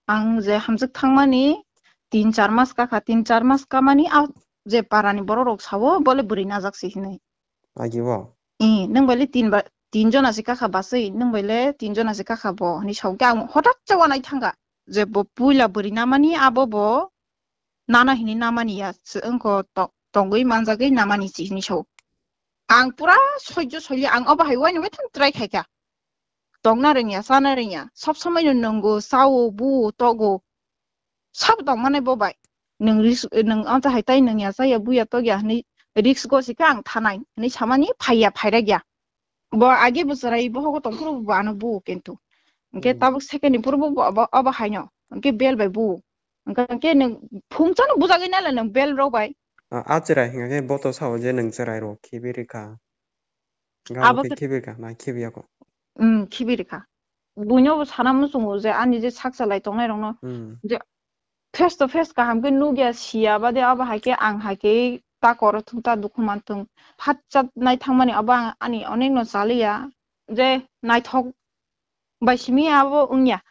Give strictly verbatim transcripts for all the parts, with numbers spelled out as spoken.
Ang je hamjwk thangmani tin char mas kakha, tin char mas kamani a je parani borok rok sao bole bwrwi najak se hinwi. Agi bo? Eh, nwng bai le tin ba, tin jona se kakha baswi, nwng bai le tin jona se kakha bo hinwi sao. Khe ang hothat se wanai thangkha je bo puila bwrwi namani abo bo nana hinwi namani ya se wngkho to-, tongwi manjagwi namani se hinwi sao. Ang pura soijo soili ang obo hai uaino methang try khaikha. Tongna rwngya, chana rwngya, sob somai no nwngo, sao, buo, togo. Sabo tongmani bo bai. Nwng risk, nwng amta hai tai nwng ya chaya, buya tokya hinwi risk go sikha ang thanai hinwi samani phaiya, phairakya. Bo age bo chwrai bohogo tongphuru bo ano buo kintu. Hwnkhe Hmm. tabuk second ni phuru bo, bo, bo, obo haino. Hwnkhe bel bai buo. Hwnkhe, hwnkhe nwng phung chano bujagwi naila nwng bel rok bai. A, a chwrai hwnkhe bo to sao je nwng chwrai rok khibi rikha. Abo Gabo khe khe khibi rikha, na khibi yako. Hmm, khibi rikha. Buino bo sana muchungo je ani je sak chalai tongnai rokno Hmm. je face to face kaham khe nukya siya bade abo hai khe ang hai khe ta koro thung ta dukhu man thung. Phat chat nai thangmani abo ang ani onek no chaliya je naithok bai simi abo wngya.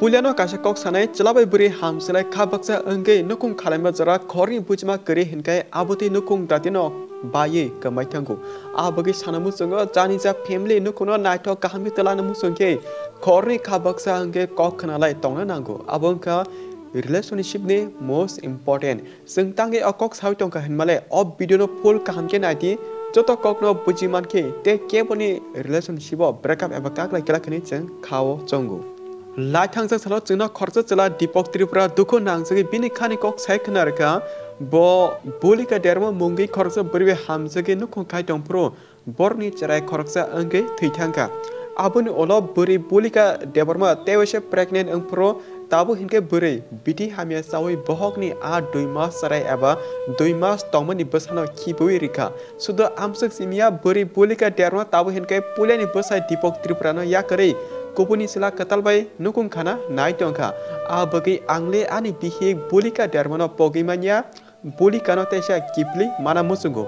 Puilano kaisa kok sanai, chwla bai bwrwi hamselai kha baksa wngwi nukhung khalaima jora khorni bujima kwrwi hinkhe abotwi nukhung datino baiwi kwmai thango. A bagwi sana muchungo jani ja family nukhungno naithok kaham khe twlana muchung khe khorni kha baksa wngwi kok khwnalai tongna nango. Abo wngkha relationship ni most important. Chwng tangwi o kok sawi tongkha hinmale, o video no full kaham khe naidi, joto kok no buji mankhe tei keboni relationship o breakup eba kaklai kwlak hinwi chwng kha o chongo. Lai thangjak salo chwngno khoroksa chwla Deepak Tripura dukhu nangjagwi bini khani kok sai khna rwkha, bo bulika derma mungwi khoroksa bwrwi bai hamjagwi nukhung khai tongphuru, borokni chwrai khoroksa wngwi thwi thangkha. Aboni ulo bwrwi bulika Debbarma tei waisa pregnant wngphuru, tabuk hinkhe bwrwi bithi hamya chawi bohokni a dui mas chwrai eba dui mas tongmani bwsano khibiwi rikha. Sudo amswk simiya bwrwi bulika Debbarma tabuk hinkhe puilani bwsai Deepak Tripurano yakarwi kubuni chwla kwtal bai nukhung khana nai tongkha. A bagwi angle ani bihik bulika Debbarmano pogwi manya. Bulikano teisa kiphilwi mana muchungo.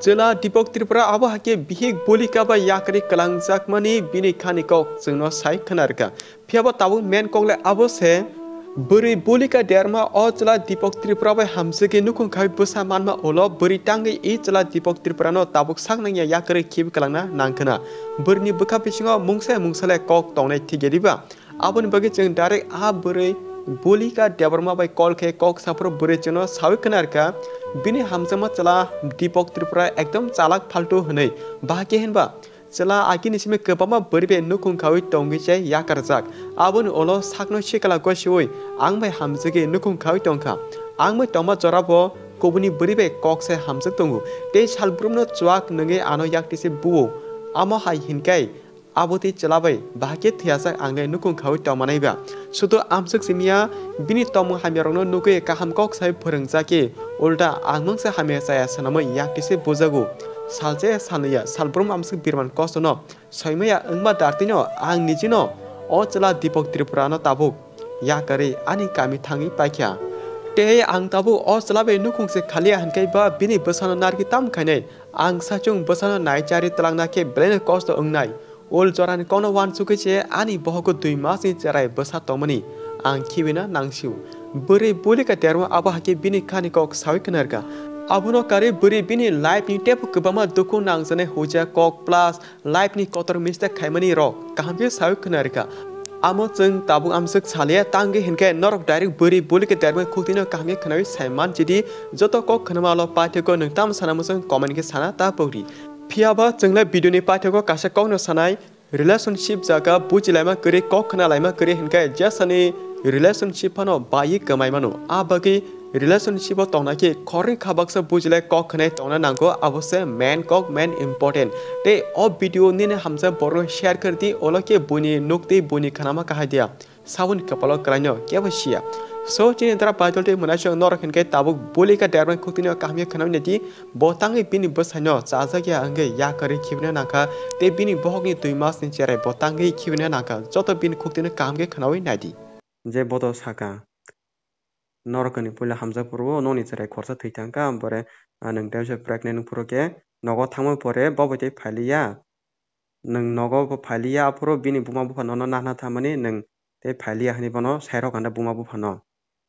Chwla Deepak Tripura abo hakhe bihik bulika bai yakarwi kwlangjakmani bini khani kok chwngno sai khna rwkha. Phiyaba tabuk main kok le abo se, bwrwi bulika Debbarma o chwla Deepak Tripura bai hamjagwi nukhung khai bwsa manma ulo bwrwi tangwi i chwla Deepak Tripurano tabuk sak nangya yakarwi khibi kwlangna nangkhwna. Bwrwini bwkha bisingo mungsa mungsa le kok tongnai thikya diba? Aboni bagwi chwng direct a bwrwi bulika Debbarma bai call khe kok saphuru bwrwi chwngno sawi khna rwkha, bini hamjakma chwla Deepak Tripura ekdom chalak phaltu hwnwi. Bahai khe hinba chwla agini simi kwbangma bwrwi bai nukhung khawi tongwi se yakarjak. Aboni ulo sakno sikla gosiwi ang bai hamjagwi nukhung khawi tongkha. Ang bai tongma jorabo kubuni bwrwi bai kok se hamjak tongo. Tei salbrumno chuak nungwi ano yaktwi se buo. Amo hai hinkai Abo tei chwla bai bahai khe thwiyasak ang le nukhung khaui tongmanai ba. Sudo amswk simiya bini tongmung hamyarokno nugwi kaham kok sai phwrwngjak khe, ulta ang mungsa hamya chaya swnamwi yak tise bujago. Salchaya salnwiya salbrum amswk birman kostono soimaya wngma dartwino ang nijino o chwla Deepak Tripurano tabuk yakarwi ani kami thangwi paikha. Tei ang tabuk o chwla bai nukhung se khaliya hwnkhe ba bini bwsano narwgwi tamo khainai. Ang saichung bwsano naichari twlangna khe belaino kosto wngnai. Ul jorani kokno uansugwi se ani bohogo dui masni cherai bwsa tongmani ang khiwina nangsio. Bwrwi bulika derma abo hakhe bini khani kok saui khna rwkha. Abono karwi bwrwi bini life ni teibo kwbangma dukhu nangjaknai huja kok plus life ni kotor mistake khaimani rok kaham khe saui khna rwkha. Amo chwng tabuk amswk salia tangwi hinkhe norok direct bwrwi bulika derma khuktino kaham khe khnaui sai manchidi. Joto kok khnama ulo paithakgo nwng tamo sana muchung comment khe sana ta pokdi. Phiyaba chwng le video ni paithakgo kaisa kokno sanai, relationship jaga bujilaima kwrwi kok khna laima kwrwi hinkhe jesani relationship phano baiwi kwmai mano. A bagwi relationship o tongna khe khorwi khabaksa bujilai kok khnai tongna nango, abo se main kok, main important. Tei o video nini hamjak borok share khe di, ulo khe buini nuk tei buini khnama kahai dia. Saboni kwpalo kwlaino kebo siya. So, chini dara paitol tei mwnaisong norok hinkhe tabuk bulika derma khuktino kaham khe khwnamya di, bo tangwi bini bwsaino chajak ya wngwi yakarwi khibina nangkha tei bini bohokni dui masni cherai bo tangwi khibina nangkha. Joto bini khuktino kaham khe khwnaui naidi. Je bodo saka, norokni puila hamjak phuru nokni cherai khorsa thwi thangkha, ampore, ah, nwng teisa pregnant wng phuru khe nogo thangma pore bo bai tei phailiya. Nwng nogo bo phailiya, aphuru bini buma bupha nono nahna thamani nwng Tei phailiya hinwi bono sairok anda buma buphano.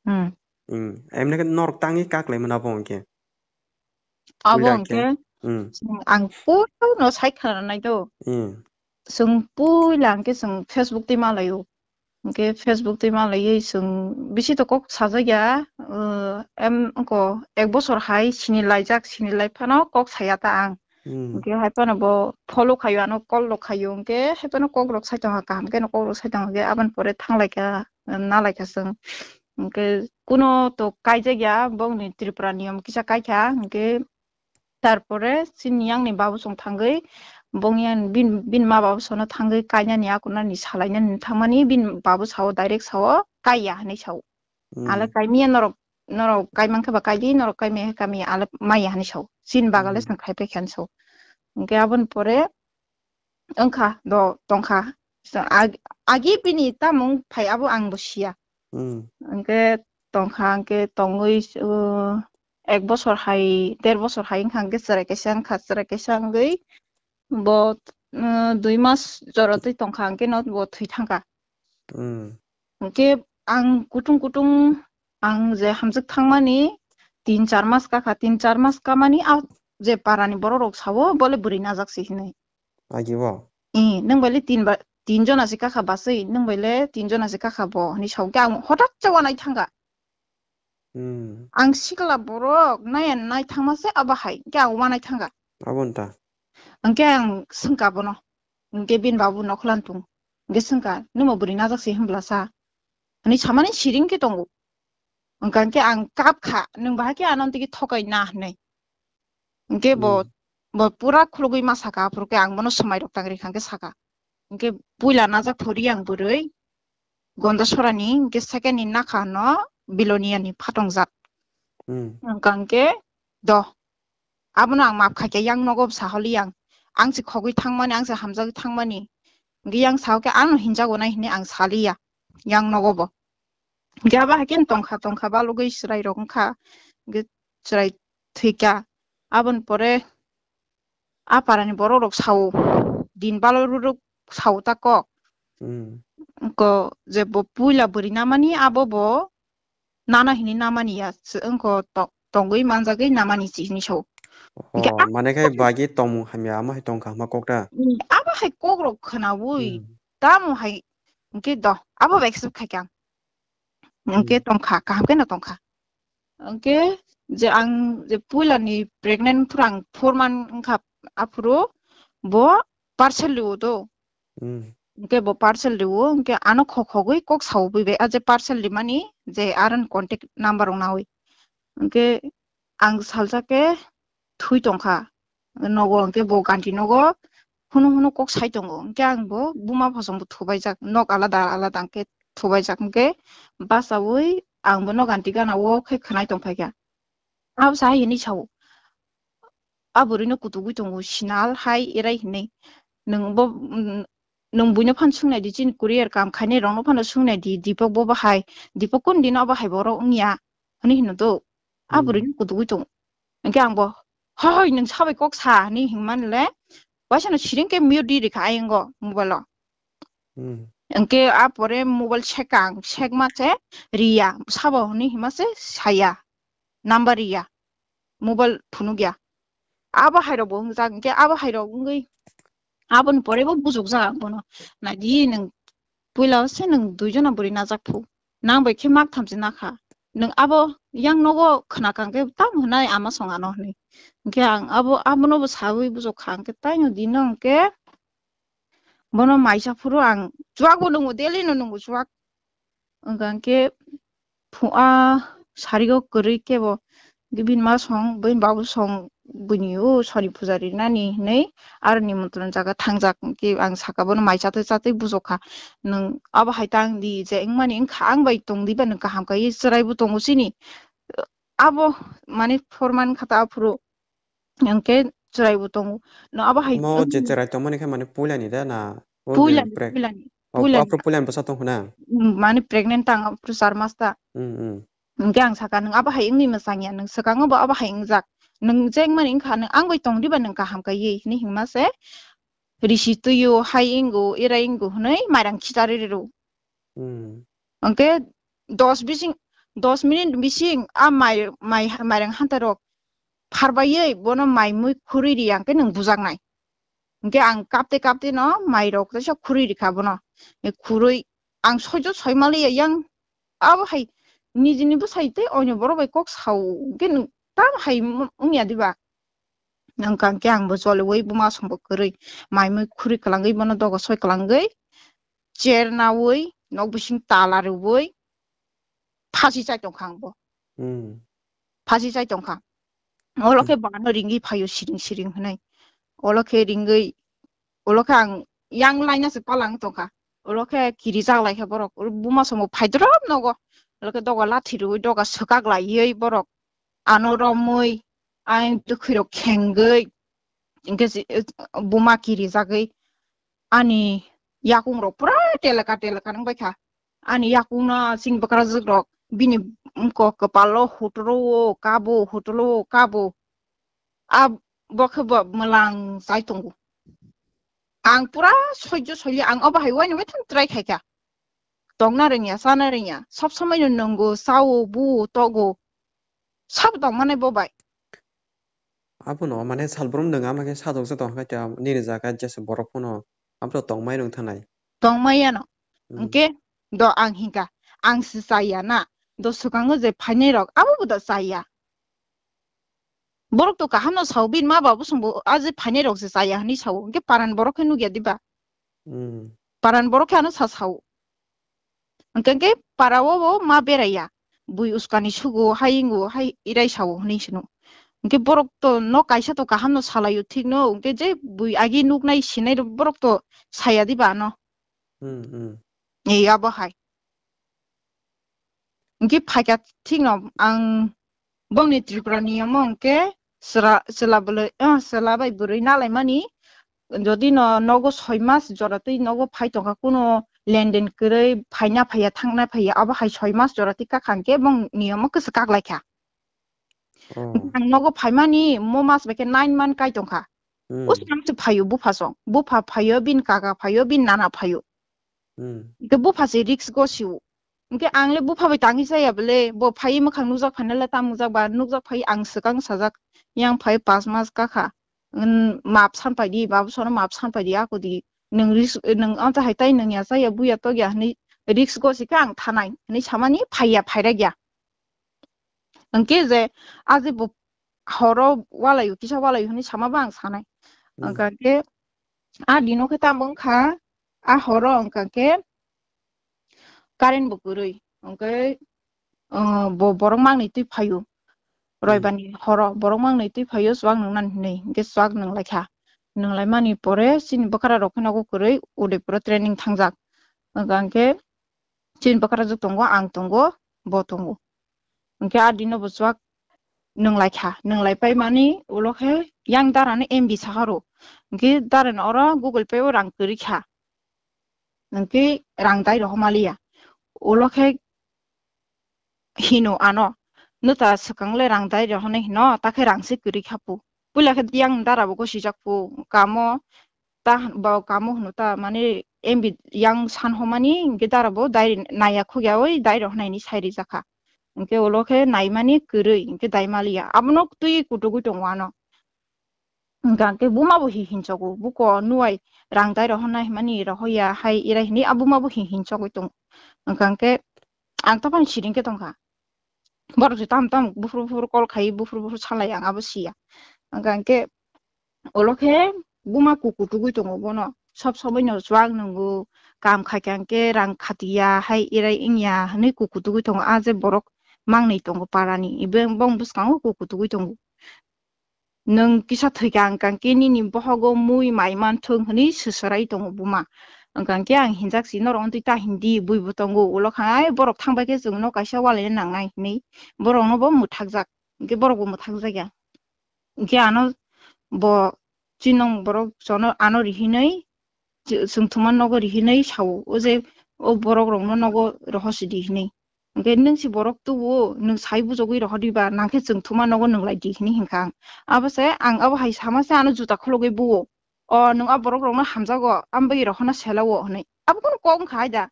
Hmm. Hmm. Emne khe norok tangwi kaklai mano abo hwnkhe. Abo puila khe. Hwnkhe Hmm. Ang puila no sai khna nai do. Hmm. Chwng puila hwnkhe chwng Facebook twi malaio. Hwnkhe Facebook twi malaiwi chwng bisi to kok sajak ya, uh, em, wngko ek bosor hai sini laijak, sini lai phano kok saya ta ang. Hmm. Hwnkhe hai phano bo follow khaio, ano call rok khaio, hwnkhe hai phano kok rok sai tongkha, kaham khe no kok rok sai tongkha, hwnkhe aboni pore thang lai kha, na lai kha chwng. Hwnkhe kuno to kaijak ya, bongni Tripura niyom kisa kai kha, hwnkhe Tarpore chini yang ni babu song thangwi, bong yang bin, bin ma babu sono thangwi kainani akunani salainani thangmani bin babu sao direct sao kaiya hinwi sao. Hmm. Ale kaimiya norok, norok kaimang khe ba kaidi, norok kaimiya khe kamiya ale maya hinwi sao. Chini bagale Hmm. song khai paikha hinwi sao. Hwnkhe aboni pore wngkha do tongkha. Ag-, agi bini tamung phai abo ang bo siya. Hmm. Hwnkhe tongkha, hwnkhe tongwi, uh, ek bosor hai, der bosor hai wngkha, hwnkhe chwrai kaisa wngkha, chwrai kaisa wngwi bo, uh, dui mas jora twi tongkha, hwnkhe no bo thwi thangkha. Hmm. Hwnkhe ang kutung kutung ang je hamjwk thangmani tin char mas kakha, tin char mas kamani a je parani borok rok sao bole bwrwi najak se hinwi. Agi bo? Eh, nwng bai le tin ba, tin jona se kakha baswi, nwng bai le tin jona se kakha bo hinwi sao. Hwnkhe ang hothat se wanai thangkha. Hmm. Ang sikla borok nai nai thangma se abo hai, hwnkhe ang wanai thangkha. Abo wngta. Hwnkhe ang swngkha bono. Hwnkhe bini babu nokholan tung. Hwnkhe swngkha, "Nwng bo bwrwi najak se hwnbla sa?" Hinwi samani siring khe tongo. Hwnkha hwnkhe ang kap kha, "Nwng bahai khe ano tigi thokai na," hinwi. Hwnkhe bo, Hmm. bo pura khulugwi ma saka, aphuru khe ang bono swmai rok tang rikha hwnkhe saka. Hwnkhe puila najak phuri ang bwrwi Gondasorani, hwnkhe second ni nakha no Biloniani phatongjak. Hmm. Hwnkha hwnkhe do. Abono ang map khaikha, yang nogo bwsa holi yang. Ang se khogwi thangmani, ang se hamjagwi thangmani. Hwnkhe yang sao khe ano hinjago nai hinwi ang saliya. Yang nogo bo. Hwnkhe abo hai khe tongkha, tongkha balugwi chwrai rok wngkha. Hwnkhe chwrai thwikha. Aboni pore a parani borok rok sao. Din balo ruruk sao ta kok. Hmm. Ko je bo puila bwrwi namani abo bo nana hinwi namani ya. Wngko to-, tongwi manjagwi namani si hinwi sao. Hwnkhe Oh, a mane khe bagi tongmung hamya, amo hai tongkha hama kok ta? Hmm, abo hai kok rok khwnawi. Hmm. Tamo hai hwnkhe do, abo bai accept khaikha. Hwnkhe Hmm. tongkha, kaham khe no tongkha. Hwnkhe je ang je puila ni pregnant phuru ang four month wngkha aphuru bo parcel riwo do. Hmm. Hwnkhe bo parcel riwo, hwnkhe ano khok khogwi kok sao bui bai, a je parcel rimani je aran contact number rok nawi. Hwnkhe ang salsa khe thwi tongkha. Nogo hwnkhe bo ganti nogo hunu hunu kok sai tongo. Hwnkhe ang bo buma phasong bo thubaijak, nok alada alada hwnkhe thubaijak. Hwnkhe bachaui ang bono ganti gana o khe khwnai tongphaikha. Abo sa hai hinwi sao. A bwrwino kutugwi tongo, sinal hai erai hinwi. Nwng bo, mm, nwng buino phano swngnai di, chini courier kam khainai rokno phano swngnai di, Dipok bo bahai, Dipok kunu dino abo hai borok wngya, hwnwi hino do. A Hmm. bwrwino kutugwi tongo. Hwnkhe ang bo, "Hoi, nwng sabai kok sa," hwnwi himmanle, waisano siring khe mute di rikha ayang o mobile o. Hmm. Hwnkhe a pore mobile sekang, sekma se riya, sabo hwnwi hima se saya, number riya, mobile phunukya. Abo hairok bo wngjak, hwnkhe abo hairok wngwi aboni pore bo bujokjak ang bono. Naidi nwng puila o se nwng dui jona bwrwi najak phu. Nang bai khe mak tham se nakha. Nwng abo yang nogo khna kang khe tamo hwnai ama song ano hwnwi. Hwnkhe ang abo, abono bo saui bujokha, hwnkhe taino dino hwnkhe bono maisa phuru ang chuak bo nungo, daily no nungo chuak. Wngkha hwnkhe phu-, a sarigo kwrwi kebo bini ma song, bini babu song, buini o sori puja rinani hinwi aro nimontron jaga thangjak. Hwnkhe ang saka bono mai chatwi chatwi bujokha, "Nwng abo hai tang di, je wngmani wngkha, ang bai tong diba nwng kaham kaiwi chwraibo tongo chini." Abo mane forman kha ta aphuru. Hwnkhe chwraibo tongo. No abo hai Mo je chwrai tongmani khe mane puilani da na? O je puilani, preg-, puilani, oh, puilani. Aphuru puilani bwsa tong khna? Mm, mane pregnant tang aphuru char mas ta. Mm, mm. Hwnkhe ang saka, "Nwng abo hai wngwi mwchang ya, nwng swkango bo abo hai wngjak. Nwng je wngmani wngkha, nwng ang bai tong diba nwng kaham kaiwi," hinwi himma se risi twi o, hai wngo, erai wngo hwnwi mairang khichari rw. Hmm. Hwnkhe dos bising, dos minute bising a mai, mai, mairang hanta rok pharbaiwi bono mai mui khurwi ri, hwnkhe nwng bujaknai. Hwnkhe ang kapte kapte no mai rok teisa khurwi rikha bono. E khurwi ang soijo soimaliya yang abo hai nijini bwsai tei onyo borok bai kok sao hwnkhe nwng tam hai wngya diba? Hwnkha hwnkhe ang bo choliwi buma songbo kwrwi mai mui khurwi kwlangwi bono dogo soi kwlangwi chair nawi nok bising tala rwwi phasi chai tongkha ang bo. Hmm. Phasi chai tongkha. Olo khe bano ringwi phaio siring siring hwnwi. Olo khe ringwi, olo khe ang yang laina se palang tongkha. Olo khe kirijak lai khe borok. Oro buma somo phaidrop nogo. Olo khe doga lathi rwwi doga swkak laiwi borok. Ano romwi, ang twkhwi rok khengwi. Hwnkhe si, buma kirijagwi ani yakung rok pura teleka teleka nang bai kha. Ani yakungno chini bwkrajwk rok bini kok kwpalo hutro o kabo, hutro o kabo. A bo khe bo mwlang chai tongo. Ang pura soijo soili ang obo hai uaini uaithang try khai kha. Tongna rwngya, chana rwngya. Sob somai no nwngo, chao, buo, togo. Sabo tongmani bo bai. Abono mane salbrum nwng ama khe sadok se tong kha khe nini jaga jesa borok phano abro tongmai rwng thanai. Tongmai yano. Hmm. Hwnkhe do ang hinkha, ang se chaya na. Do swkango je phainai rok abo bo do chaya. Borok to kaham no sao, bini ma babu songbo a je phainai rok se chaya hwnwi sao. Hwnkhe paran borok khe nukya diba? Hmm. Paran borok khe ano sa sao. Hwnkhe hwnkhe para o bo ma beraiya. Bui uskani sugo, hai wngo, hai irai sao hwnwi sino. Hwnkhe borok to no kaisa to kaham no salaio thik no. Hwnkhe je bui agi nuknai sinai rok borok to saya diba ano. Hmm, hmm. Ei abo hai. Hwnkhe phaikha thikno ang bongni Tripura ni omo hwnkhe chwla, chwla bwlwi, ah, chwla bai bwrwi nalaimani. Jodi no nogo soi mas jora twi nogo phai tongkha, kuno lenden kwrwi phaina phaiya, thangna phaiya, abo hai soi mas jora twi kakha hwnkhe bongni omo kwchwk kaklaikha. Oh. Ang nogo phaimani mo mas bai khe nine month kai tongkha. Hmm. O swkang se phaio bupha song. Bupha phaio, bini kaka phaio, bini nana phaio. Hmm. Hwnkhe bupha se risk go sio. Hwnkhe ang le bupha bai tangwi chaya bwle, bo phaiwi mwkhang nukjak phaina le tam nukjak ba, nukjak phai ang swkang sajak, yang phai pas mas kakha. Map san paidi, babu sono map san paidi, ako di. Nwng risk, nwng amsa hai tai nwng ya chaya, buya tokya hwnwi risk go sikhe ang thanai hwnwi samani phaiya, phairakya. Hwnkhe je a je bo horo walaio, kisa walaio hwnwi sama bo ang sanai. Hmm. Hwnkha khe a dino khe tamo wngkha, a horo hwnkha khe current bo kwrwi. Hwnkhe, uh, bo borok mangnwi twi phaio. Hmm. Roibani horo borok mangnwi twi phaio, chwak nwngnani hwnwi. Hwnkhe chwak nwnglaikha. Nwnglaimani pore chini bwkra rok khe nogo kwrwi Udaipuro training thangjak. Hwnkha hwnkhe chini bwkrajwk tongo, ang tongo, bo tongo. Hwnkhe a dino bo chwak nwnglaikha, nwnglaiphaimani ulo khe yang darani M B sakha rw. Hwnkhe darani oro Google Pay o rang kwrwikha. Hwnkhe rang dai rohormaliya. Ulo khe hino ano, "Nwta swkang le rang dai rohornai hino, ta khe rang se kwrwikha phu." Puila khe yang dara bo gosijak phu, kamo ta, ba kamo hwno ta, mane M B yang san homani, hwnkhe dara bo dai naiya khogya oi dai rohornaini sai rijakha. Hwnkhe ulo khe naimani kwrwi, hwnkhe dai maliya. Abono twi kutugwi tongo ano. Hwnkha hwnkhe buma bo hi hinsogo, buko nuwai rang dai rohornai hwnmani rohorya hai irai hwnwi a buma bo hi hinsogwi tongo. Hwnkha hwnkhe ang to phano siring khe tongkha. Borok se tam tam buphuru buphuru call khai, buphuru buphuru salai, ang abo siya. Hwnkha hwnkhe ulo khe buma kuku tugwi tongo bono. Sob sobai no chwak nwngo, kam khaikha hwnkhe rang khatiya hai irai wngya hwnwi kuku tugwi tongo. A je borok mangnwi tongo parani, ibe bong bwskango kuku tugwi tongo. Nwng kisa thwikha hwnkha hwnkhe nini bohogo mui mai manthung hwnwi swswrai tongo buma. Hwnkha hwnkhe ang hinjak si norok wngtwi ta hindi buibo tongo, ulo kha ai borok thangbai khe chwngno kaisa walaina nangnai hwnwi borokno bo mwthakjak, hwnkhe borok bo mwthakjakya. Hwnkhe ano bo chinong borok jono ano rihinwi chwngthuma nogo rihinwi sao, o je o borok rokno nogo rohor sidi hinwi. Hwnkhe nwng si borok tubuo, nwng sai bujogwi rohor diba, nang khe chwngthuma nogo nwng lai di hinwi hinkha ang. Abo se ang abo hai sama se ano juta khologwi buo. O nwng a borok rokno hamjago, ambai rohorna selao hinwi. Abo kunu kok wngkha ai da?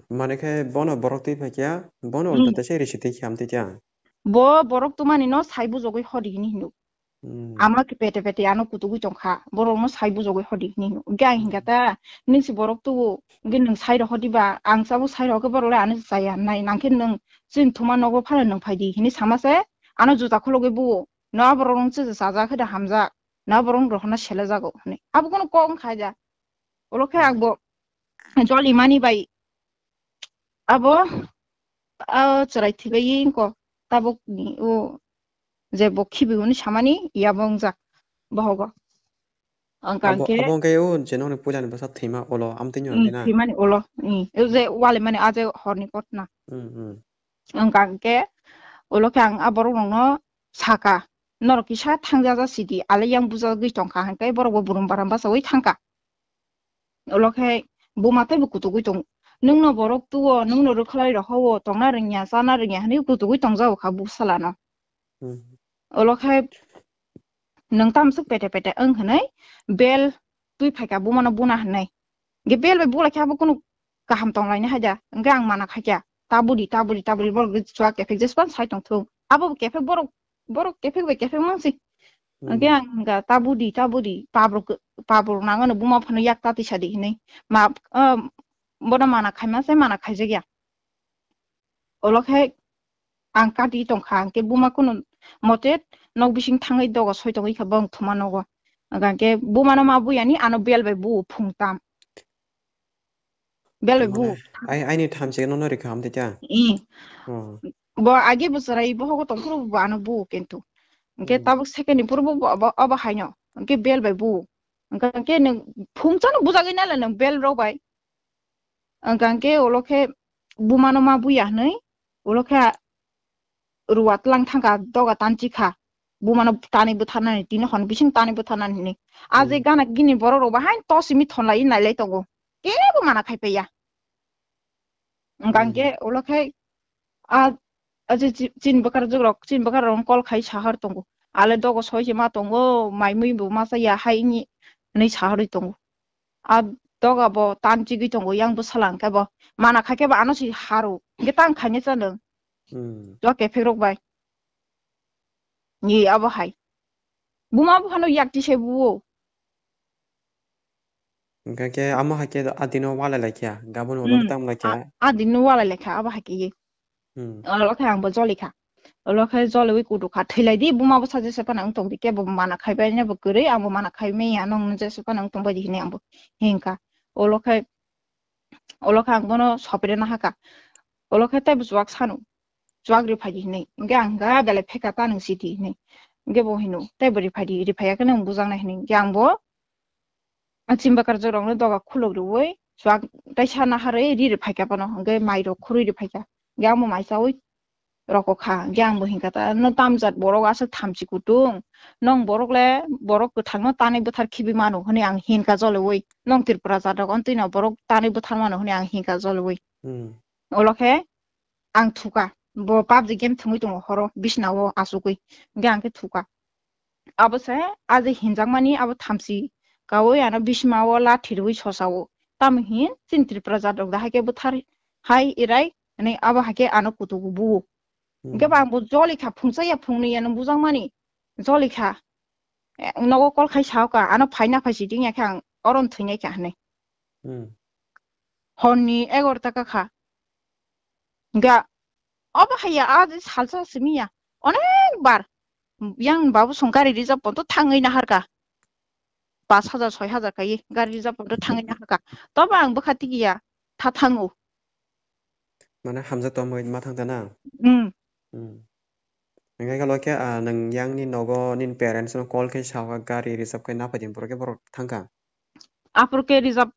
Mane khe bono borok twi phai kya, bono ulta Hmm. tei se risi twi khe amtwi kya. Bo borok twmani no sai bujogwi hodi hini hino. Hmm. Ama khe pete pete ano kutugwi tongkha, borok no sai bujogwi hodi hini hino. Hwnkhe ang hinkha Hmm. ta, nini si borok tubu, hwnkhe nwng sai rohor diba, ang sabo sai rohor khe borok le ano chaya nai, nang khe nwng chini thuma nogo phano nwng phai di hini sama se, ano juta khologwi buo, no aborok rong chajak khe da hamjak, no aborok rok no sele jago hwnwi. Abo kunu kok wngkha ja. Olo khe Hmm. ang bo joli mani bai abo, ah, chwrai thwibai wngkha tabuk ni o je bo khibi hwnwi samani yabo wngjak bohogo. Ang Abo, kangkhe, abo hwnkhe o je nokni puilani bwsa thwima olo amtwino mm, hwnkhe na? Thwimani olo, mm, o je wali mani a je horni kotna. Mm, mm. Ang kangkhe olo khe ang a borok rokno saka, "Norok kisa thangjaja sidi, ale yang bujagwi tongkha," hwnkhe borok bo burum baram bachaui thangkha. Olo khe buma teibo kutugwi tongo. Nwngno borok tuo, nwngno rwkhlai rohowo, tongna rwngya, chana rwngya hwnwi kutugwi tongjago kha bwsalano. Hmm. Olo khe nwng tamswk pete pete wng hwnwi bel twi phaikha bumano buna hwnwi. Hwnkhe bel bai bulai khe abo kunu kaham tonglaini haida. Hwnkhe ang mana khaikha, "Tabudi, tabudi, tabudi," borok chuak kephek jespan sai tongthung. Abo bo kephek borok, borok kephek bai kephek mangsi. Hwnkhe Hmm. ang hwnkha, "Tabudi, tabudi, pabruk, pabruk nangano buma phano yak tati sadi," hinwi. Ma, ah, bono mana khaima se mana khaijakya. Olo khe ang kati tongkha, hwnkhe buma kunu mote nok bising thangwi dogo soi tongwi kha bong thuma nogo. Hwnkhe bumano ma buyani ano bel bai bu phung tam. Bel bai bu. Mane, ai, aini thamchi nono rikha amtwi kya? Ih. Oh. Bo age bo chwrai bohogo tongphuru bo ano bu kintu. Hwnkhe Hmm. tabuk second ni phuru bo, bo, bo, obo haino. Hwnkhe bel bai bu. Hwnkhe, hwnkhe nwng phung chano bujagwi nai le nwng bel rok bai. Hwnkhe, hwnkhe olo khe bumano ma buya hwnwi, olo khe ruwa tlang thangkha, doga tanchi kha. Bumano tanwi butharnani, tini hwn bising tanwi butharnani hwnwi. A je Hmm. gana gini borok rok bo haino tosimi thonlai nailai tongo. Kebo mana khai paiya. Hwnkhe Hmm. olo khe a, a je chi-, chini bwkar jwk rok, chini bwkar rok kol khai sahar tongo. Ale dogo soi se ma tongo, mai mui bo ma chaya hai wngwi hwnwi saharwi tongo. A doga bo tanchigwi tongo, yang bwsala hwnkhe bo mana khaikhe bo ano se haro. Hwnkhe tang khaina cha nwng. Hmm. Doga kephek rok bai. Ni abo hai. Buma buphano yak tise buo. Hwnkhe khe amo hai khe a dino walai lai kha, gabon ulo Hmm. Tam lai kha. A, a dino walai lai kha, abo hai khe ye. Hmm. Olo khe ang bo joli kha. Olo khe joliwi kudu kha. Thwilai di, buma bwsa jesa phano wng tong di, kebo mana khai bai nabo kwrwi, ang bo mana khai manya, nwng jesa phano wng tong bai di hinwi ang bo hinkha. Olo khe, olo khe ang bono sopre na hakha. Olo khe teibo chuak sanu. Chuak ri phai di hinwi. Hwnkhe ang hwnkha belai pheka ta nwng sidi hinwi. Hwnkhe bo hino, teibo ri phai di, ri phai ya khe nwng bujak nai hinwi. Hwnkhe ang bo a chimba karjak rokno doga khuluk rwui chuak teisa naharwi ri rw phaikha phano, hwnkhe mai rok khurui rw phaikha. Hwnkhe amo mai chaui roko kha, hwnkhe ang bo hinkha ta, "No tamjat borok aswk thamchi kutung, nong borok le borok kwthangno tanwi bwthar khibi mano," hwnwi ang hinkha joliui, "Nong Tripura jat rok ontwino borok tanwi bwthar mano," hwnwi ang hinkha joliui. Hmm. Olo khe ang thuka, bo PUBG game thwngwi tongo horo bisnao achugwi, hwnkhe ang khe thuka. Abo se a je hinjakmani abo thamchi kaui ano bismao lathi rwui sosao. Tamo hin chini Tripura jat rok da haikhe bwthar hai erai, ani abo haikhe ano kutugo buo. Hwnkhe Hmm. Ba ang bo joli kha, phungsa ya phungni ya nw bujakmani joli kha. Eh, nogo call khai sao ka, ano phai na phai si ting ya khe ang oron thwinai kha hinwi. Hmm. Horni egarota ka kha. Hwnkhe obo hai ya, a je salsa simi ya. Onek bar yang babu song gari reserve pondo thangwi naharka. Pash hajar, soi hajar kai gari reserve pondo thangwi naharka. Tobo ang bwkha tigi ya, tha thango. Mane hamjak tongmani ma thang ta na? Hmm. Hmm. Hwnkhe khe lo khe, ah, nwng yang ni nogo nini parents no call khe sao ka gari reserve khe na phai di, borok khe borok thang kha. Aphuru khe reserve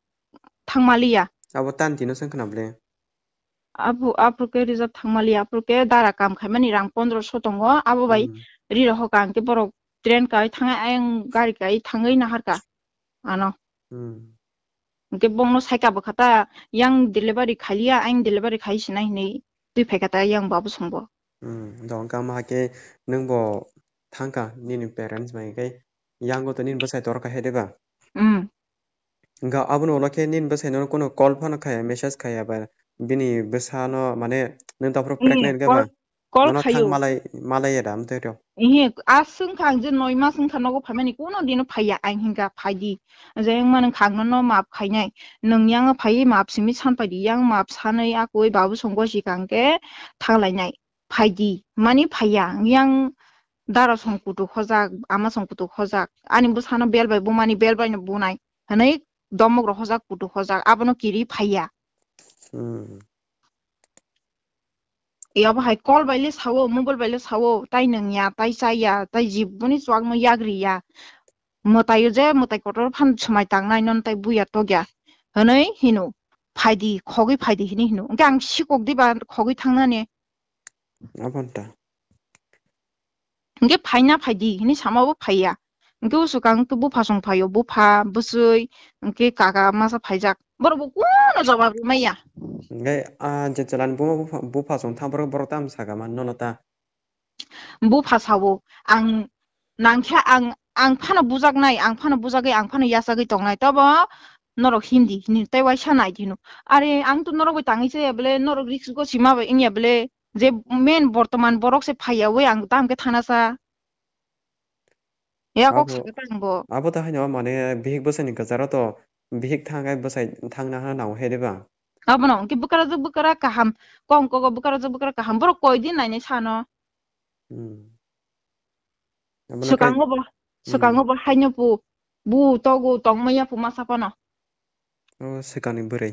thangmaliya. Abo tan tino swng khna ble. Abu, aphuru khe reserve thangmaliya, aphuru khe dara kam khaimani rang pondro so tongo, abo bai Hmm. Ri rohor ka, hwnkhe borok train kai thangai, ayang gari kai thangwi naharka. Ano. Hmm. Hwnkhe bongno saika bwkha ta, yang delivery khailiya, ayang delivery khai sinai hinwi twi phaikha ta yang babu songbo. Hmm, do hwnkhe amo haikhe nwng bo thangkha nini parents bai hwnkhe yango to nini bwsai tor kha he de ba? Hmm. Hwnkhe abono ulo khe nini bwsai no kunu call phano khaya, message khaya ba bini bwsano mane nini dophuru Eh, pregnant khe call, ba? Call Nono khayo. Thang malai, malai ya da, amtwi rw. Ehe, aswng kha ang je noi mas wngkha nogo phaimani, kuno dino phaiya, ang hinkha phaidi. Je wngmani kha ang nono maap khainai. Nwng yang phaiwi maap simi sanpai di, yang maap sanwi akoi babu songbo sikang khe thanglainai. Phaidi, mani phaiya, yang dara song kutuk hojak, ama song kutuk hojak. Ani bwsano bel bai bumani bel baino bunai. Hwnwi domok rok hojak kutuk hojak, abono kiri phaiya. Hmm. Yabo hai call bai le sao, mobile bai le sao, tai nwng ya, tai cha ya, tai jiboni chuak no yagri ya. Mwtai o je mwtai kotor phan swmai tangnai non tai buya tokya. Hwnwi hino, phaidi, khogwi phaidi hini hino. Hwnkhe ang sikok diba khogwi thangnani. Abonta. Hwnkhe phaina phaidi hini sama bo phaiya. Hwnkhe o swkang khe bupha song phaio, bupha, bwswi, hwnkhe kaka masa phaijak. Borok bo kuno jawab rwmaiya. Hwnkhe, ah, je chwlani buma bupha, bupha song tha borok, borok tamo saka man nono ta? Bupha sao, ang nangkhe ang, ang phano bujaknai, ang phano bujagwi, ang phano yachagwi tongnai. Tobo norok hindi hini tei waisa nai di hino. Are ang to norok bai tangwi chaya bele, norok risk go sima bai wngya bele, je main bortoman borok se phaiya wi ang tamo khe thana sa. Ya kok Abo, saka tang bo. Abo ta haino mane bihik bwsani kwcharo to bihik thangkhe bwsai thangna hana nango he de ba? Abono hwnkhe bwkara jwk bwkara kaham, kong kogo bwkara jwk bwkara kaham, borok koi din nainai sano. Hmm. Abono khe, Swkango bo, hmm, swkango bo haino bu, bu togo tongmaya pu masa phano. O swkangni bwrwi.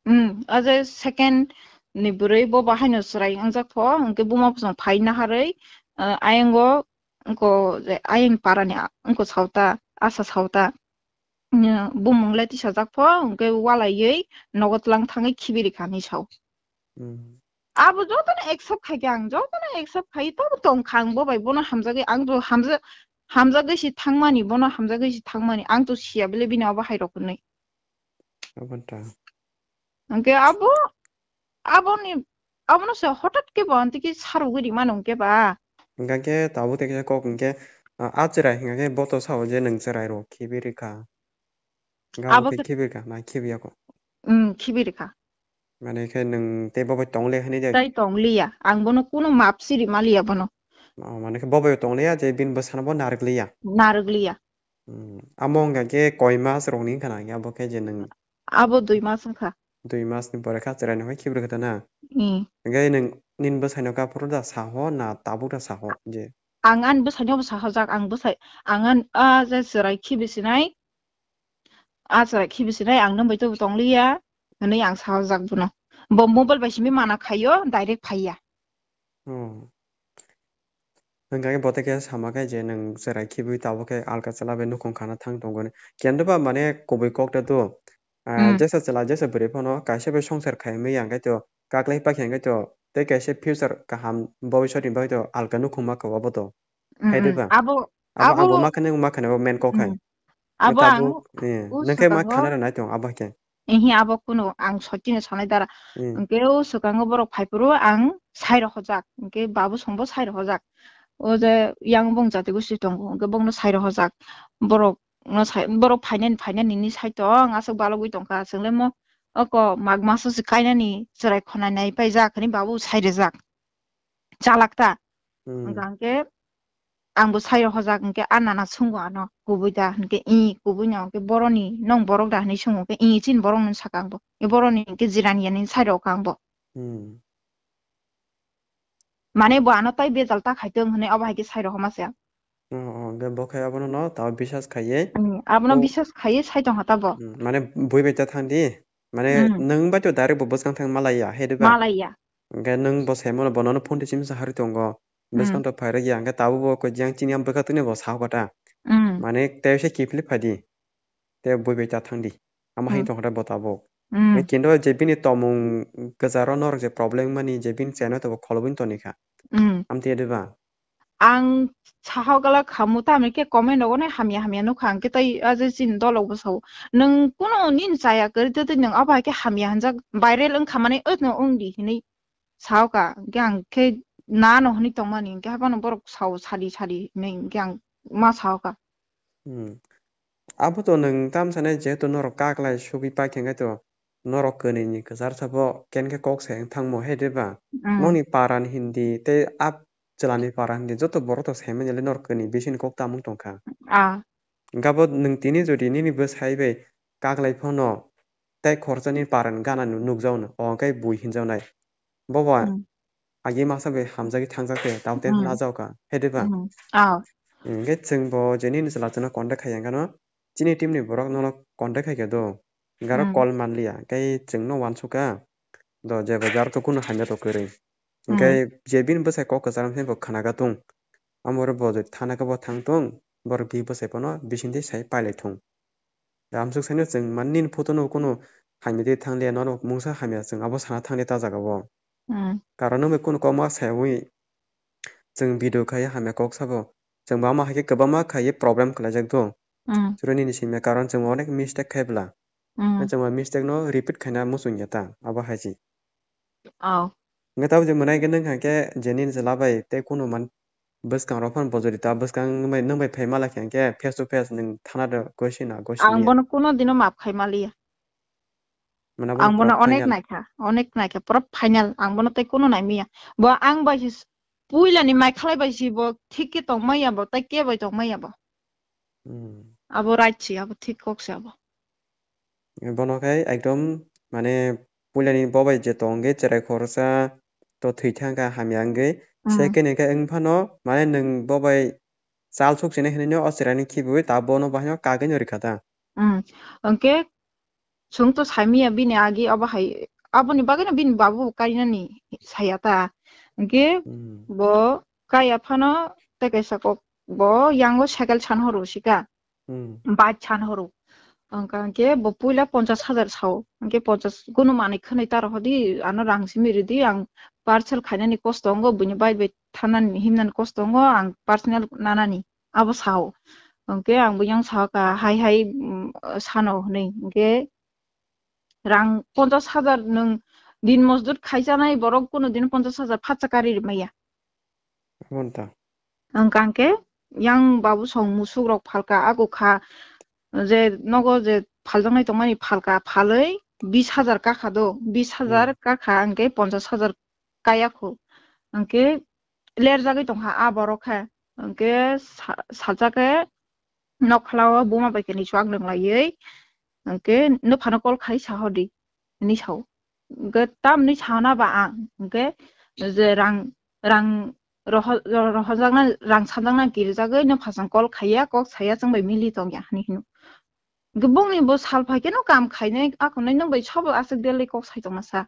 Hmm, o je second ni bwrwi bo bahaino chwrai wngjak pho, hwnkhe buma bwsong phai naharwi, ah, ayango wngko je ayang parani a-, wngko saota, asa saota. Nya, bumung le tisajak pho, hwnkhe walaiwi nogo tlang thangwi khibiri kha hinwi sao. Hmm. Abo jotono accept khai khe ang, jotono accept khai, tamo tong kha ang bo bai, bono hamjagwi, ang to hamja-, hamjagwi si thangmani, bono hamjagwi si thangmani, ang to siya bele bini abo hai rok hwnwi. Abo ta. Hwnkhe abo, aboni, abono se hotat khe bo antiki sarogwi rimano hwnkhe ba. Hwnkhe tabuk tei kisa kok hwnkhe, ah, ah chwrai hwnkhe bo to sao je nwng chwrai rok khibiri kha. Hwnkhe abo Abo khe khe khibiri kha, na khibiya kho? Hmm, khibiri kha. Mane khe nwng tei bo bai tong le hwnwi de? Tai tong liya. Ang bono kuno map siri ma liya bono. Oh, mane khe bo bai tong liya je bini bwsano bo narwk liya? Narwk liya. Hmm. Amo wngkha khe koi mas rokni wngkha na, abo khe je nwng Abo dui mas wngkha. Dui mas ni pore kha chwrai no khe khibiri kha ta na? Hmm. Hwnkhe nwng nini bwsai no kha phuru da saho na tabuk da saho je? Ang ani bwsai no bo sahojak, ang bwsai, ang an, a je chwrai khibi sinai, a chwrai khibi sinai, ang nwng bai to tong liya, hwnwi ang sahojak bono. Bo mobile bai simi mana khaio, direct phaiya. Oh. Hwnkhe bo tei khe sama khe je nwng chwrai khibwi tabuk khe alka chwla bai nukhung khana thang tongoni. Kendo ba mane kubui kok ta do. Ah, Hmm. jesa chwla jesa bwrwi phano kaisa bai songsar khai manya hwnkhe to kaklai pakya hwnkhe to tei kaisa future kaham bobisot ni bagwi to alka nukhung ma kha obo to. Hmm, Hai de hmm. ba? Abo, Abo, abo abo ma khane, ma khane, abo main kok hai. Hmm. Abo ang tabuk, eh, o nwng khe ma swkango khana rwnai tong, abo khe. Ehe, abo kunu ang sotino sanai dara. Hmm. Hwnkhe o swkango borok phaiphuru ang sai rohorjak. Hwnkhe babu songbo sai rohorjak. O je yang bong jati gosti tongo, hwnkhe bongno sai rohorjak. Borok no sai, borok phainani, phainani ni sai tong, aswk balogwi tongkha. Chwnglaimo oko mag maso se kainani chwrai khonai nai paijak hwnwi babu sai rwjak. Chalak ta. Hmm. Hwnkha hwnkhe ang bo sai rohorjak hwnkhe a nana sungo ano kubui da hwnkhe i kubui no hwnkhe boroni nong borok da hwnwi sungo hwnkhe i chini borok no saka ang bo. I boroni hwnkhe jirani yani sai rok ang bo. Hmm. Mane bo ano tai bejal ta khai tong hwnwi abo hai khe sai rohorma se ang. Oh, oh, hwnkhe bo khe abono no tao bisas khaiye. Hmm, abono Oh. bisas khaiye sai tong ha ta bo. Hmm, mane bui bai ta thang di. Mane Hmm. nwng bai to direct bo bwskang thang malai ya, he de ba? Malai ya. Hwnkhe nwng bo saimano bono phone twi simi sa harwi tongo. Hmm. Bwskang to phairwk ya, hwnkhe tabuk bo koi jang chini yang bwkha tini bo sao kata. Hmm. Mane tei se kiphilwi phai di. Tei bui bai ta thang di. Amo hai Hmm. tong kata bo tabuk. Hmm. Kinto je bini tomung kwcharo norok je problem mani je bini cheno to bo kholobwi toni kha. Hmm. Am tei de ba? Ang sahok gala khamu ta, ami khe comment rogo nai hamya hamya nukha, ang khe tai a je chini dolok bo sao. Nwng kuno nini chaya kwrwi twi twi nwng abo hai khe hamya hwnjak, viral wngkha mani, oino wng di hinwi sao ka. Hwnkhe ang khe nano hwnwi tongmani, hwnkhe haphano borok sao sadi sadi hinwi, hwnkhe ang ma sao ka. Hmm. Abo to nwng tam sanai, jehetu norok kaklai sugwi paikha, hwnkhe to norok kwnwi ni kwchar sabo ken khe kok sai wng thangmo, hai de ba? Mm. Nokni para ni hindi tei a chwla ni para ni hindi joto borok to sai manya le norok kwnwi bising ni kok tamung tong kha. Ah. Hwnkhe abo nwng tini jodi nini bwsai bai kaklai phano tei khoroksa ni para ni gana no nukjak no, o hwnkhe bui hinjak nai. Bobo Hmm. agi masa bai hamjagwi thangjak khe, tamo tei Hmm. hwnajak kha, hai de ba? Hmm. Ah. Hwnkhe chwng bo je nini chwla chwngno contact khai ya hwnkhe no, chini team ni borok nono contact khai khe do, hwnkhe aro Hmm. call man liya, hwnkhe chwngno uansuk kha, do je bo jar to kunu hamya to kwrwi. Hwnkhe Hmm. je bini bwsai kok kwcharo hwnwi bo khna kha tung, amo oro bo jodi thana khe bo thang tung, borok bi bwsai phano bising twi sai pailai thung. Amsuk saino chwng mani nini photo no kunu hamya twi thang liya, nono mungsa hamya chwng abo sana thang liya ta jaga o. Hmm. Karon no bai kunu kokma sayawi chwng video khai hamya kok sabo. Chwng bo ama hai khe kwbangma khai problem khlaijak do. Hmm. Chwrwi nini simi karon chwng onek mistake khai bwla. Hmm. Chwng o mistake no repeat khaina muchung ya ta, abo hai se. Oh. Hwnkhe tabuk je mwnai khe nwng kha khe je nini chwla bai tei kunu man bwskang rok phano bojori ta bwskang nwng bai, nwng bai phai mala khe hwnkhe face to face nwng thana do gosi na gosi Ang ya. Bono kuno dino maaf khai maliya. Mane bono Ang bono pura onek final. Naikha, onek naikha, pura final. Ang bono tei kuno naimiya. Bo ang bai si s-, puila ni mai khalai bai si bo thik khe tong maya bo, tei kebo tong maya bo. Hmm. Abo right si, abo thik kok si abo. Bono khai ekdom mane puilani bobai je tong khe cherai khoroksa to thwi thang kha hamya wngwi. Hmm. Second hwnkhe wng phano mane nwng bobai chal suk sini hinwi no o cherai ni khibiwi ta bono bahai no kagwi no rikha ta. Hmm. Hwnkhe chwng to saimiya bini agi abo hai, aboni bagwi no bini babu kainani saya ta. Hwnkhe Hmm. bo kaya phano tei kaisa kok bo yango cycle san horo sika. Hmm. Bike san horo. Hwnkha hwnkhe bo puila ponchash hajar sao. Hwnkhe ponchash kunu manwi khwnwi ta rohordi, ano rang simi rwdi, ang parcel khainani kosto wngo, buini bike bai thanani himnani kosto wngo, ang personal nanani, abo sao. Hwnkhe ang bo yang sao kha, hai hai, mm, sano hwnwi. Hwnkhe rang ponchash hajar nwng din mojdur khaijanai borok kunu din ponchash hajar phatsa kari rwmaya. Abo wng ta. Ang kang khe yang babu song musuk rok phalka, ako kha je nogo je phaljaknai tongmani phalka, phalwi bis hajar kakha do, bis hajar Hmm. Kakha, hwnkhe ponchash hajar kaya khu. Hwnkhe lerjagwi tongkha a borok khe. Hwnkhe sa-, salsa khe nokhlao buma bai khe ni chuak nung laiwi, hwnkhe nuphano call khai sahordi, hinwi sao. Hwnkhe tamni sana ba ang, hwnkhe je rang, rang roho-, rohojakna, rang sanjakna kirijagwi nuphasong call khaiya, kok saya, chwng bai mili tongya, hinwi hino. Hwnkhe bongni bo sal phai kheno kam khainai, akhornai nwng bai sabo aswk delai kok sai tongma sa.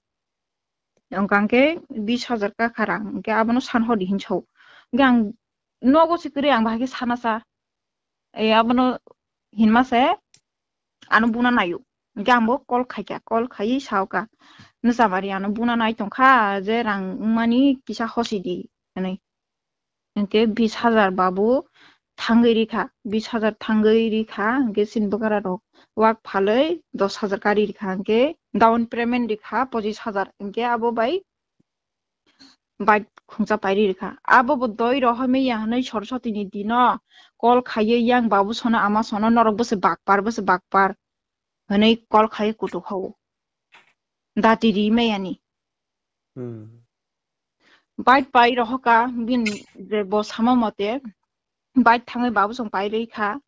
Hwnkha hwnkhe bis hajar kakha rang, hwnkhe abono san hor di hin sao. Hwnkhe ang nogo se kwrwi ang bahai khe sana sa. E abono hinma se ano buna naio. Hwnkhe ang bo call khaikha, call khaiwi saokha, "Nwchamari ano buna nai tongkha, je rang wngmani kisa hosi di," hinwi. Hwnkhe bis hajar babu thangwi rikha, bis hajar thangwi rikha, hwnkhe chini bwkara rok wak phalwi dos hajar kari rikha, hwnkhe down payment rikha pochis hajar, hwnkhe abo bai bike khungsa pairi rikha. Abo bo doi rohormaya hinwi Saraswati ni dino call khaiwi yang babu sono ama sono norok bwse bakpar, bwse bakpar hinwi call khaiwi kutuk hao. Dati rimaya ni. Hmm. Bike pai rohoka bin je bo sama mote bike thangwi babu song pai rikha.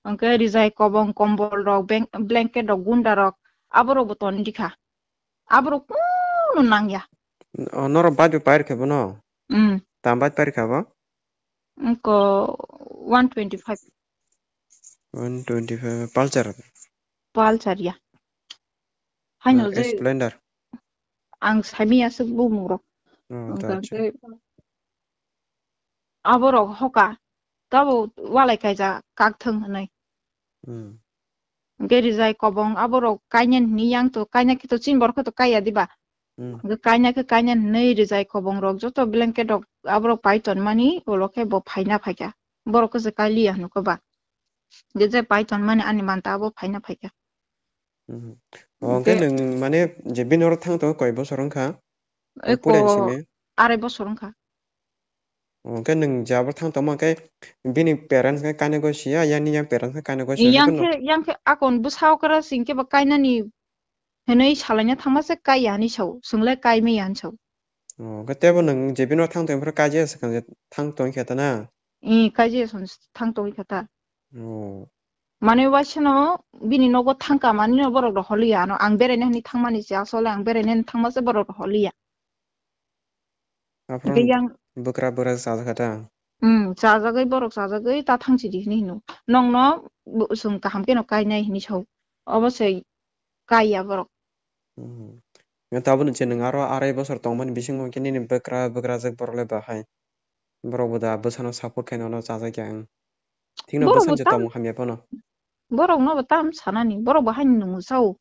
Hwnkhe rijai kobong kombol rok beng-, blanket rok gunda rok aborok bo ton rikha. Aborok kunu nangya. O, norok bike bo pairikha bono? Mm. Tam bike pairikha bo? Wngkha one twenty five. One twenty five Pulsar? Pulsar ya. Haino je Splendor? Ang saimiyasuk bumung rok. Oh, wngkha acha. Hwnkhe aborok hoka tabo walai kaijak kakthwng hinwi. Hmm. Hwnkhe rijai kobong aborok kainani hwnwi yang to, kaina khe to chini borok khe to kaiya diba? Hmm. Hwnkhe kaina khe kainani hwnwi rijai kobong rok joto blanket rok aborok pai tonmani ulo khe bo phaina phaikha. Borok khe se kailiya hwnwi khe ba. Hwnkhe je pai tonmani ani manta abo phaina phaikha. Hmm. O, hwnkhe hwnkhe nwng mane je bini oro thang tongo koi bosor wngkha? Eko Pura simi? Arai bosor wngkha. Hwnkhe nwng je abo thang tongma khe bini parents khe kainwi goi siya, yani yang parents khe kainwi goi siya, Yang haikhe no? Khe, yang khe akon bwsa okra sing khe ba kainani Hinwi salaina thangma se kaiya hinwi sao, chwngle kaimaya hinwi sao. Oh, khe tebo nwng je bini thang tong phuru kaijaya swkang je thang tong khe ta na? Ee, kaijaya song thang tong khe ta. Oh. Mane waisano bini nogo thangka manino borok rok holiya ano, ang beraina hinwi thangmani se, asole ang beraina hinwi thangma se borok rok holiya. Aphuru Hwnkhe yang bwkra bwkra chajak kha ta? Hmm, chajagwi borok chajagwi ta thangsi di hinwi hino. Nongno bo-, chwng kaham kheno kainai hinwi sao. Obo se kaiya borok. Hmm. Nga tabukni je nwng aro arai bosor tongmani bisingo khe nini bwkra bwkrajak borok le bahai. Borok bo da bwsano support khaino no chajak ya ang. Thikno Borok bwsani bo je tam, tongmung hamya phano. Borokno bo tam sanani, borok bo haino nwngo sao.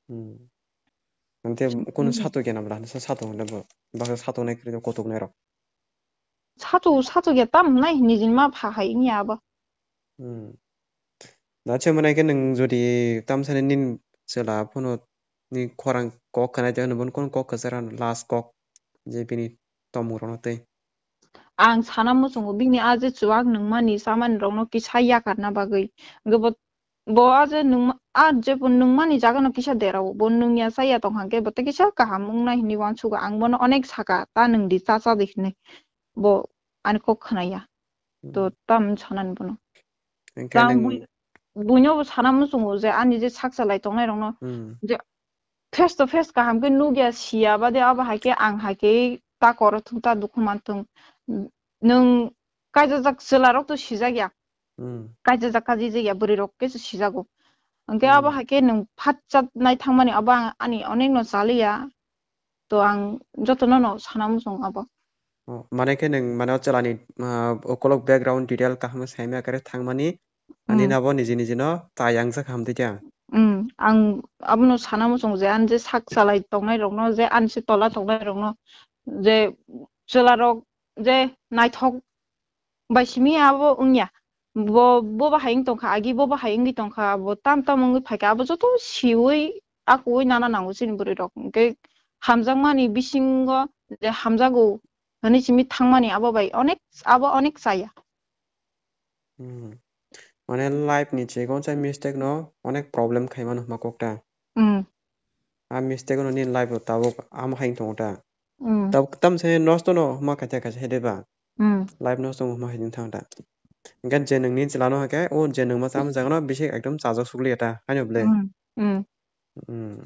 Hmm. Ante kono Hmm. Sato kena bwla, sa sato hwnle bo. Baksa sato nai kwrwi kotok nai rok. Sato, sato ya tam nai nijin ma pha hai ni abo. Hmm. Da che mwnai khe nwng jodi tam sani nin chwla phano ni khorang kok khnai te hwnwi bono kono kok kwchar ano last kok je bini tomung rokno tei. Ang sana muchungo bini a je chuwak nungmani chamani rokno kisa yakarna bagwi. Hwnkhe bo, bo a je nungma-, a je bo nungmani jagano kisa derao, bo nungya chaya tongkha hwnkhe bo tei kisa kaham wngnai hinwi uansugo. Ang bono onek saka, "Ta nungdi, cha chadi," hinwi. Bo ani kok khnaya. To Hmm. Tam sanani bono. Hwnkhe Tang nwng bui-, buino bo sana muchungo je ani je sak chalai tongnai rokno Hmm. je face to face kaham khe nukya siya bade abo hai khe ang hai khe ta koro thung ta dukhu man thung. Nwng kaijajak chwla rok to sijak ya. Hmm. Kaijajak kaji je ya bwrwi rok khe se sijago. Hwnkhe abo Hmm. Hai khe nwng phat chat nai thangmani abo ang ani onek no chaliya. To ang jotono no sana muchung abo. Oh, mane khe nwng mane o chwlani, ah, ukolok background detail kaham sai maya khe thangmani, ani Hmm. Nabo niji niji no ta yangjak ham twi khe. Hmm, ang abono sana muchung je ani je sak chalai tongnai rokno, je ani se tola tongnai rokno, je chwla rok je naithok bai simi abo wngya. Bo, bo bahai wng tongkha, agi bo bahai wngwi tongkha, bo tam tam wngwi phaikha, abo joto siwi akuwi nana nango chini bwrwi rok. Hwnkhe hamjakmani bisingo je hamjago hwnwi simi thangmani abo bai onek, abo onek chaya. Hmm. Mane life ni chikonsa mistake no onek problem khaimano hwnma kokta. Hmm. A mistake no nini life o tabuk ama hai wng tongo ta. Hmm. Tabuk tam se nosto no hwnma kaisa kaisa hai de ba. Hmm. Life nosto wng hwnma hai wng thang ta. Hwnkhe je nwngni chwla no hwnkhe o je nwngma chama jaga no bisi ekdom chajak sukliya ta, haino bwle? Hmm. Hmm. Hmm.